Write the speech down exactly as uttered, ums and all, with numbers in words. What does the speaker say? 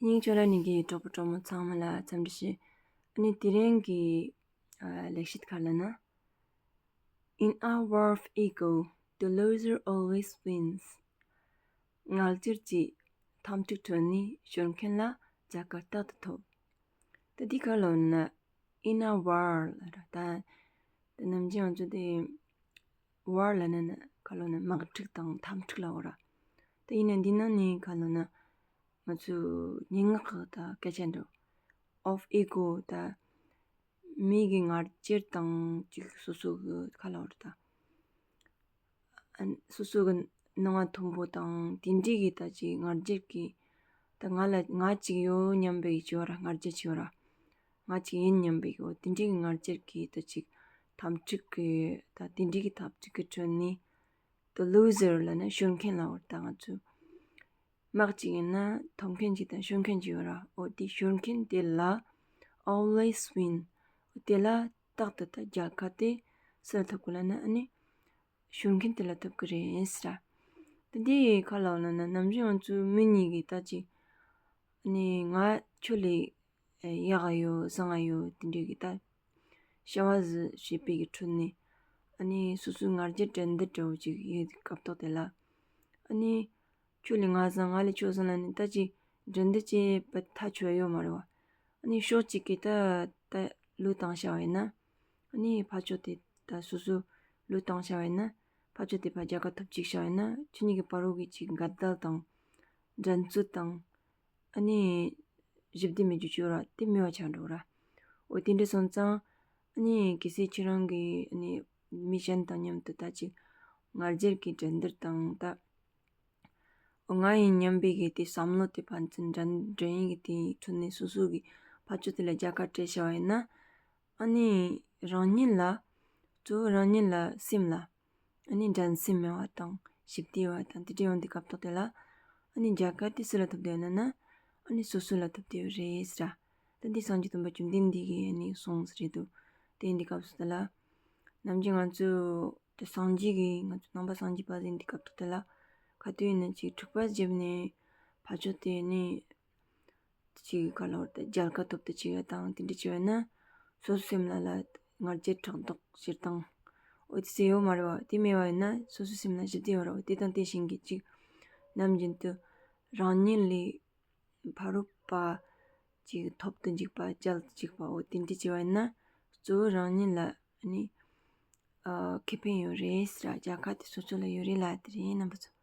སྙིང་ཆོ་ར་ནི་གི་གྲོགས་པོ་གྲོགས་མོ་ཚང་མ་ལ་འཚམས་འདྲི་ཞུ། ཨ་ནི་དེ་རིང་གི་ཨ་ལེགས་བཤད་ག་རེ་ལབ་ན། In a war of ego, the loser always wins. ངལ་རྩོལ་གྱི་འཐབ་འཁྲུག་ཁྲོད་ནས་ཤོར་མཁན་ལ་རྒྱལ་ཁ་རྟག་ཏུ་ཐོབ། ད་འདི་ག་རེ་ལབ་ན། In a war ལབ་ར། ད་ད་ནམ་རྒྱུན་ང་ཚོ་དེ་war ལབ་ན་ནི་ག་རེ་ལབ་ན་དམག་འཁྲུག་དང་འཐབ་འཁྲུག་ལབ་ཡོད་ར། ད་ཡིན་ན་འདི་ནང་ནས་ག་རེ་ལབ་ན། ང་ཚོའི་སྙན་ངག་གི་ད་སྐད་ཆ་འདྲ། of ego ད་མི་གི་ང་རྒྱལ་དང་ཅིག་སོ་སོ་གི་ག་རེ་ལབ་ཡོད་ར་ད། ཨ་སོ་སོ་གི་སྣང་བ་མཐོན་པོ་དང་དེ་འདྲའི་གི་ད་ཅིག་ང་རྒྱལ་གི་ད་ང་ལ་ང་ཅིག་ཡོད་སྙམ་པའི་ཅིག་ཡོད་ར། ང་རྒྱལ་ཅིག་ཡོད་ར། ང་ཅིག་ཡིན་སྙམ་པའི་གི་འོ་དེ་འདྲའི་གི་ང་རྒྱལ་གི་ད་ཅིག་འཐབ་འཁྲུག་གི་ད་དེ་འདྲའི་གི་འཐབ་འཁྲུག་གི་ཁྲོད་ནས་the loser ལབ་ན་ཤོར་མཁན་ལབ་ཡོད་ར། ད་ང་ཚོ་དམག་ཅིག་ཡིན་ན་ཐོབ་མཁན་ཅིག་དང་ཤོར་མཁན་ཅིག་ཡོད་ར། འོ་དེ་ཤོར་མཁན་དེ་ལ་always win འོ་དེ་ལ་རྟག་ཏུ་ད་རྒྱལ་ཁ་དེ་སུ་ལ་ཐོབ་གི་ལབ་ན་ཨ་ནི་ཤོར་མཁན་དེ་ལ་ཐོབ་གི་རེད་ཟེར་ར། ད་འདི་ག་རེ་ལབ་ན་ན་ནམ་རྒྱུན་ང་ཚོ་མི་གཉིས་ཀྱིས་ད་ཅིག་ཨ་ནི་ང་ཁྱོད་ལས་ཡག་ག་ཡོད་བཟང་ག་ཡོད་དེ་འདྲའི་གི་ད་བྱ་བ་ཟིག་བྱེད་པའི་གི་ཁྲོད་ནས་ཨ་ནི་སོ་སོའི་ང་རྒྱལ་འགྲན་བསྡུར་འདྲ་བོ་ཅིག་ཡོད་སྐབས་ཐོག་དེ་ལ་ཨ་ནི་ཁྱོད་ལས་ང་བཟང་ང་ལས་ཁྱོད་བཟང་ལབ་ནས་ད་ཅིག་འགྲན་བསྡུར་བྱེད་པ་ཐག་ཆོད་ཡོད་མ་རེད་བ། ཨ་ནི་ཕྱོགས་གཅིག་གིས་ད་ད་བློས་བཏང་བྱ་བ་ཡིན་ན་ཨ་ནི་ཕར་ཕྱོགས་དེ་ད་སོ་སོ་བློས་བཏང་བྱ་བ་ཡིན་ན་ཕར་ཕྱོགས་དེ་ཕར་རྒྱལ་ཁ་ཐོབ་ཅིག་བྱ་བ་ཡིན་ན་ཁྱོད་གཉིས་ཀྱི་བར་རོ་གི་ཅིག་འགལ་ཟླ་དང་འགྲན་རྩོད་དང་ཨ་ནི་ཞི་བདེ་མེད་རྒྱུ་ཅིག་ཡོད་ར། དེ་མེད་པ་ཆགས་འགྲོ་ར། འོ་དེ་འདྲ་སོང་ཙང་ཨ་ནི་གལ་སྲིད་ཁྱེད་རང་གིས་ཨ་ནི་མི་གཞན་དང་མཉམ་དུ་ད་ཅིག་ང་རྒྱལ་གྱི་འགྲན་བསྡུར་དང་ད་འོ་ང་ཡིན་སྙམ་པའི་གི་དེ་བསམ་བློ་དེ་ཕན་ཚུན་འགྲན་འགྲན་ཡིན་གི་དེའི་ཁྲོད་ནས་སོ་སོ་གི་ཕར་ཕྱོགས་དེ་ལ་རྒྱལ་ཁ་སྤྲད་བྱ་བ་ཡིན་ན་ཨ་ནི་རང་ཉིད་ལ་གཙོ་བོ་རང་ཉིད་ལ་སེམས་ལ་ཨ་ནི་འགྲན་སེམས་མེད་པ་དང་ཞི་བདེ་ཡོད་པ་དང་དེ་འདྲ་ཡོང་དུས་སྐབས་ཐོག་དེ་ལ་ཨ་ནི་རྒྱལ་ཁ་དེ་སུ་ལ་ཐོབ་བསྡད་ཡོད་ན་ན་ཨ་ནི་སོ་སོ་ལ་ཐོབ་བསྡད་ཡོད་རེད་ཟེར་ར། ད་འདི་སངས་རྒྱས་སྟོན་པ་བཅོམ་ལྡན་འདས་ཀྱིས་ཨ་ནི་གསུངས་ཟེར་རེད་འདུག་དེ་འདི་སྐབས་སུ་དེ་ལ་ནམ་རྒྱུན་ང་ཚོ་དེ་སངས་རྒྱས་ཀྱི་ང་ཚོ་ནང་པ་སངས་རྒྱས་པ་ཟེར་འདི་སྐབས་ཐོག་དེ་ལ་ག་དུས་ཡིན་ན་ཅིག་འཁྲུག་པ་བརྒྱབ་ནས་ཕར་ཕྱོགས་དེ་ནི་ཅིག་ག་ལོར་ཏེ་རྒྱལ་ཁ་ཐོབ་ཏེ་ཅིག་ཡོད་དང་དེ་འདྲ་ཅིག་ཡོད་ན་སོ་སོ་སེམས་ལ་ལ་ང་རྒྱལ་ཕྲག་དོག་སྤྱིར་བཏང་འོ་དེ་ཚོ་ཡོད་མ་རེད་བ། དེ་མེད་བ་ཡིན་ན་སོ་སོ་སེམས་ལ་ཞི་བདེ་ཡོད་རེད་བ། དེ་དང་དེ་བཞིན་གྱི་ཅིག་ནམ་རྒྱུན་དུ་རང་ཉིད་ལས་ཕ་རོལ་པ་ཅིག་ཐོབ་ཏུ་འཇུག་པ་བཅལ་དུ་འཇུག་པ་འོ་དེ་འདྲ་ཅིག་ཡོད་ན་གཙོ་བོ་རང་ཉིད་ལ་ནི་ཨ་ཁེ་ཕན་ཡོད་རེད་ཟེར་ར། རྒྱལ་ཁ་དེ་སོ་སོ་ལ་ཡོད་རེད་ལ་དེ་རེད་རྣམ་པ་ཚོ།